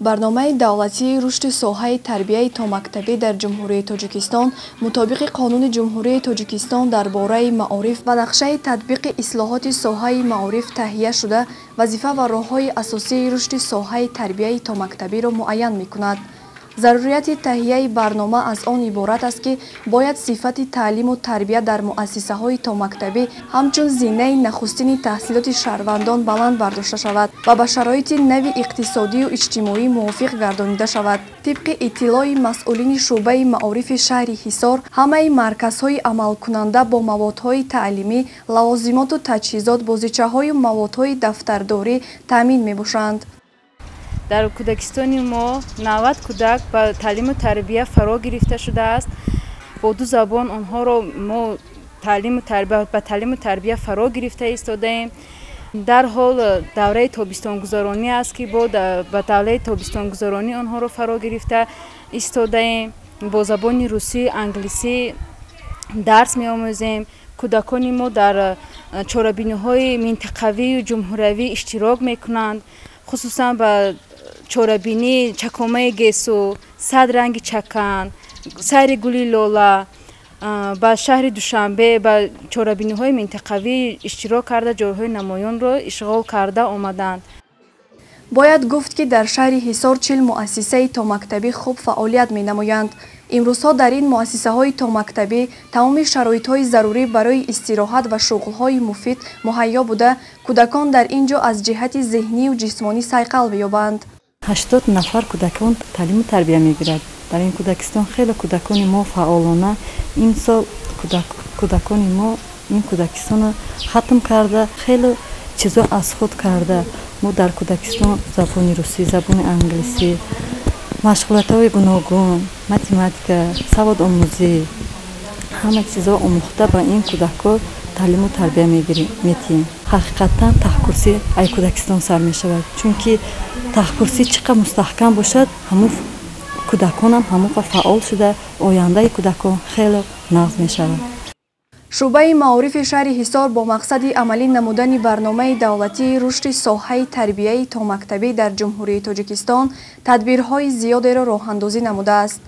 Барномаи давлатии рушди соҳаи тарбияи томактабӣ дар Ҷумҳурии Тоҷикистон мутобиқи Қонуни Ҷумҳурии Тоҷикистон дар бораи маориф ва нақшаи татбиқи ислоҳоти соҳаи маориф таҳия шуда, вазифа ва роҳҳои асосии рушди соҳаи тарбияи томактабиро муайян мекунад. Зарурияти таҳияи барнома аз он иборат аст, ки бояд сифати таълиму тарбия дар муассисаҳои томактабӣ ҳамчун зинаи нахустини таҳсилоти шаҳрвандон баланд бардошта шавад ва ба шароити нави иқтисодию иҷтимоӣ мувофиқ гардонида шавад. Тибқи иттилои масъулини шӯъбаи маорифи шаҳри Ҳисор, ҳамаи марказҳои амалкунанда бо маводҳои таълимӣ, лавозимоту таҷҳизот, бозичаҳою маводҳои дафтардорӣ таъмин мебошанд. Дар кӯдакистони мо 90 кӯдак ба таълиму тарбия фаро гирифта шудааст. Бо ду забон онҳоро мо ба таълиму тарбия фаро гирифта истодаем. Дарҳол давраи тобистонгузаронӣ аст, ки ба давраи тобистонгузаронӣ онҳоро фаро гирифта истодаем. Бо забони русӣ, англисӣ дарс меомӯзем. Кӯдакони мо дар чорабиниҳои минтақавию ҷумҳуриявӣ иштирок мекунанд, хусусан ба чорабинии чакомаи гесу, сад ранги чакан, сайри гули лола, ба шаҳри Душанбе ба чорабиниҳои минтақавӣ иштирок карда, ҷойҳои намоёнро ишғол карда омаданд. Бояд гуфт, ки дар шаҳри Ҳисор 40 муассисаи томактабӣ хуб фаъолият менамоянд. Имрӯзҳо дар ин муассисаҳои томактабӣ тамоми шароитҳои зарурӣ барои истироҳат ва шуғлҳои муфид муҳайё буда, кӯдакон дар ин ҷо аз ҷиҳати зеҳнию ҷисмонӣ сайқал меёбанд. 80 нафар кӯдакон таълиму тарбия мегирад. Дар ин кӯдакистон хеле кӯдакони мо фаъолона, имсол кӯдакони мо ин кӯдакистонро хатм карда, хеле чизо аз худ карда. Мо дар кӯдакистон забони русӣ, забони англисӣ, машғулиятҳои гуногун, математика, саводомӯзӣ, ҳама чизо омӯхта ба ин кӯдакҳо таълиму тарбия метиҳем. Ҳақиқатан таҳкурсӣ ай кӯдакистон сар мешавад, чунки таҳкурсӣ чӣ қадр мустаҳкам бошад, ҳамун кӯдаконам ҳамон қадр фаъол шуда, ояндаи кӯдакон хеле нағз мешавад. Шӯъбаи маорифи шаҳри Ҳисор бо мақсади амалӣ намудани барномаи давлатии рушди соҳаи тарбияи томактабӣ дар Ҷумҳурии Тоҷикистон тадбирҳои зиёдеро роҳандозӣ намудааст.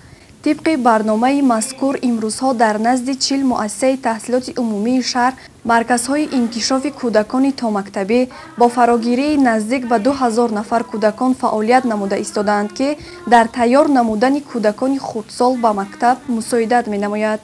Тибқи барномаи мазкур, имрӯзҳо дар назди 40 муассисаи таҳсилоти умумии шаҳр марказҳои инкишофи кӯдакони томактабӣ бо фарогирии наздик ба 2000 нафар кӯдакон фаъолият намуда истодаанд, ки дар тайёр намудани кӯдакони хурдсол ба мактаб мусоидат менамояд.